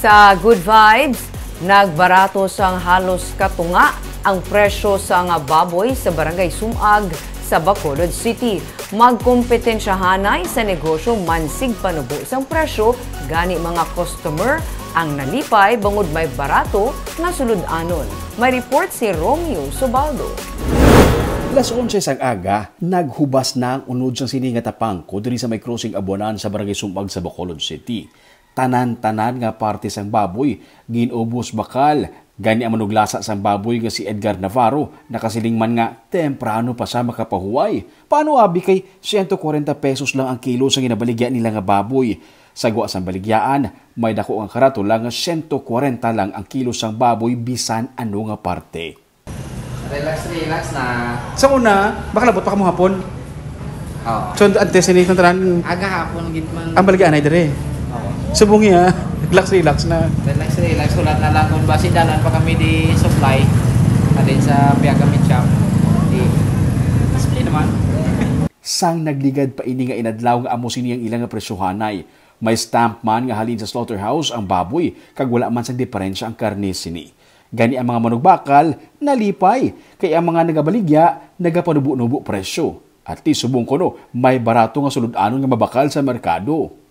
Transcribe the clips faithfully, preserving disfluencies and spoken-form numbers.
Sa Good Vibes, nagbarato sang halos katunga ang presyo sang baboy sa Barangay Sumag sa Bacolod City. Magkompetensyahanay sa negosyo mansig panubo sang presyo, gani mga customer ang nalipay bangod may barato nga sulod-anon. May report si Romeo Subaldo. Las onse sang aga, naghubas na ang unod sang sini nga tapangko diri sa may crossing Abuanan sa Barangay Sumag sa Bacolod City. Tanan-tanan nga parte sang baboy gin-ubos bakal. Gani ang manuglasa sang baboy nga si Edgar Navarro nakasiling man nga temprano pa siya makapahuway. Paano abi kay siyento kwarenta pesos lang ang kilo sang ginabaligya nila nga baboy? Sa gwa sang baligyaan, may dako nga karatula nga siyento kwarenta lang ang kilo sang baboy bisan ano nga parte. Relax, relax na. Sa una, makalabot pa kamo hapon. Oo. So, antes ini, ang tanan, Aga hapon gid man. Ang baligya anay dire. Oo. Subong niya, relax, relax na. Relax, relax. Hulat na lang kung basi dalan pa kami di supply. Alin sa piya kami shop. Di, display naman. Sang nagligad pa ini nga inadlaw nga amo sini ang ilang nga presyohanay. May stamp man nga halin sa slaughterhouse ang baboy, kag wala man sang diferensya ang karne sini. Gani ang mga manugbakal nalipay, kay ang mga nagabaligya nagapanubo-nubo presyo. At least subong kuno, may barato nga sulod-anon nga mabakal sa merkado.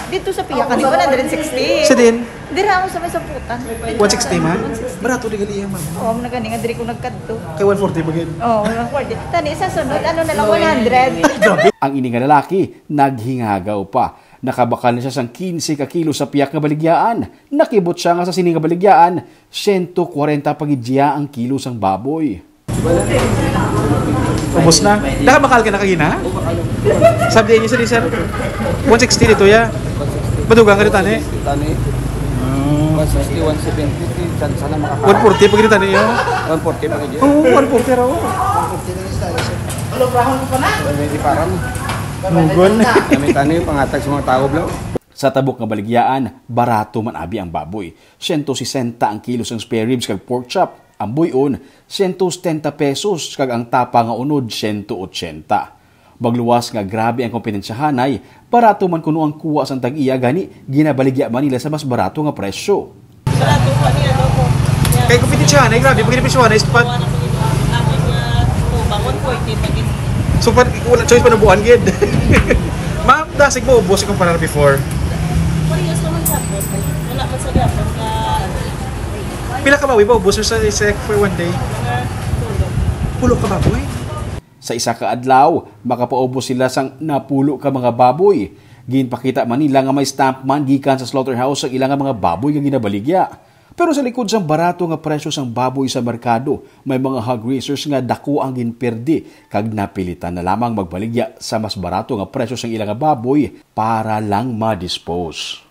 Dito sa piya kani, one hundred sixty. Sa din? Dira ako sa may samputan. One sixty man? One sixty. Barato di gali iya, ma'am. Oo, mo na gani nga diri ko nagkadto. Kay one forty pa gid. Oo, one forty. Tani, sa sunod, ano na lang, one hundred. Grabe. Ang ini nga lalaki, naghingagaw pa. Nakabakal na siya sang quince ka kilo sa piyak nga baligyaan. Nakibot siya nga sa sini nga baligyaan, siyento kwarenta pa gid siya ang kilo sang baboy. Ubos na. Nakabakal ka na kagina? Sabi niya sa sir, one sixty dito ya. Madugang ka dito, tani? Tani. One sixty, one seventy, chance na makaka- One forty pa gid tani, ya? One forty pa gid. Oo, one forty raw. Hindi parang. Mugon. Kami tani, pangatag sa mga tao, bro. Sa tabok nga baligyaan, barato man abi ang baboy. Siyento sesenta ang kilo sang spare ribs kag pork chop. Ang buy-on, siyento setenta pesos, kag ang tapa nga unod, siyento otsenta. Magluwas nga grabe ang kompetensyahanay, barato man kuno ang kuha sang tag-iya, gani ginabaligya man nila sa mas barato nga presyo. Barato pa niya, no? Kay kompetensyahanay, grabe, pag presyohan, is pa- Kuha na ko yung amin nga tubang, one forty pa gid. So, pa, wala choice pa nabuan gid. Ma'am, dasig mo ubos ikumpara before. Parehas naman sa akin. Wala man sa gapon ka. Pila ka baboy ba ubos sa isa for one day? Mga tulo. Pulo ka baboy? Sa isa ka adlaw, makapaubos sila sang napulo ka mga baboy. Ginpakita man nila nga may stamp man gikan sa slaughterhouse ang ilang mga baboy nga ginabaligya. Pero sa likod sang barato nga presyo sang baboy sa merkado, may mga hog raisers nga dako ang ginperdi kag napilitan na lamang magbaligya sa mas barato nga presyo sang ilang baboy para lang ma-dispose.